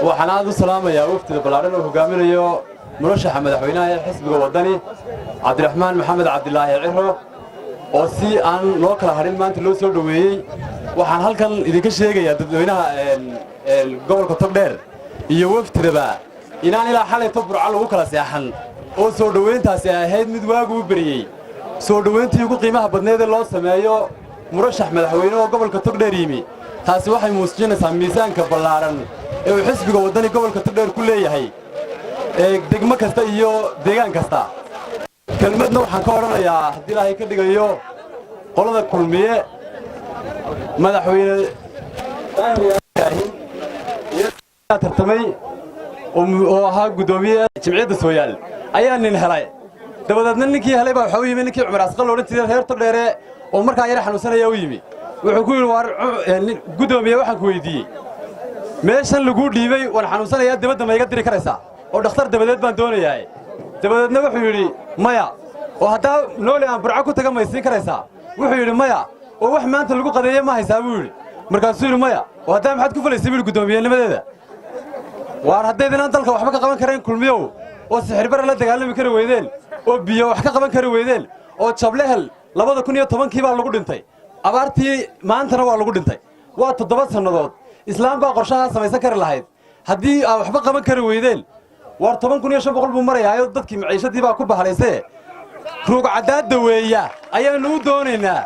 Waxaan aad u salaamayaa wafdida ballaadhan oo hogaaminayo murashaxa madaxweynaha ee xisbiga Waddani, Cabdiraxmaan Maxamed Cabdilaahi Ciro, oo si aan loo kala hadhin maanta loo soo dhoweeyey. Waxaan halkan idinka sheegayaa dadweynaha gobolka Togdheer iyo wafdidaba inaan ilaa xalayto Burco lagu kala seexan oo soo dhowayntaasi ay ahayd mid waagu u beriyey, soo dhowayntii ugu qiimaha badneed ee loo sameeyo murashax madaxweyne oo gobolka Togdheer yimi. Taasi waxay muujinaysaa miisaanka ballaadhan ee uu xisbiga Waddani gobolka Togdheer ku leeyahay ee degmo kasta iyo deegaan kasta. Kelmadna waxaan ka odhanayaa, haddii Ilaahay ka dhigayo, qolada Kulmiye, madaxweyne tartamay oo ahaa guddoomiye Jimciyadda Sooyaal ayaa nin helay. Dabadeedna ninkii helay baa waxaa u yimi ninkii Cumar Asqal loodhan jiray, reer Togdheere, oo markaa yara xanuunsanaya u yimi. Wuxuu ku yidhi: "Waar guddoomiye, waxaan ku weydiiyey meeshan laguu dhiibay, waan xanuunsanayaa, dibadda ma iga diri karaysaa oo dhakhtar dabadeed baan doonayaa?" Dabadeedna wuxuu yidhi: "Maya." "Oo haddaa noole aan Burco ku taga maysiin karaysaa?" Wuxuu yidhi: "Maya." "Oo wax maanta lagu qadeeye ma haysaa?" buu yidhi. Markaasuu yidhi: "Maya." "Oo haddaa maxaad ku falaysay?" buu yidhi guddoomiyennimadeeda. Waar haddaydinaan dalka waxba ka qaban karayn, Kulmiyow, oo sixirbara la dagaalami kari weydeen, oo biyo wax ka qaban kari weydeen, oo Jablehel 2010-kii baa lagu dhintay, abaartii maantana waa lagu dhintay, waa 7 sannadood. Islaam baa qorshahaa samaysan kari lahayd. Haddii aa waxba qaban kari weydeen, waar 10,500 buu marayaayo, dadkii maciishadii baa ku bahalaysee, ruug caddaadda weeya ayaannu u doonaynaa.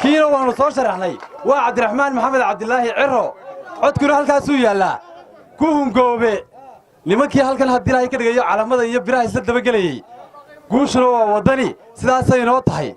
Kiina waannu soo sharaxnay, waa Cabdiraxmaan Maxamed Cabdilaahi Ciro. Codkuna halkaasuu yaallaa. Ku hungoobe nimankii halkan, haddii Ilaahay ka dhigayo, calamada iyo biraha isla dabagelayey. Guushuna waa Waddani, sidaasay inoo tahay.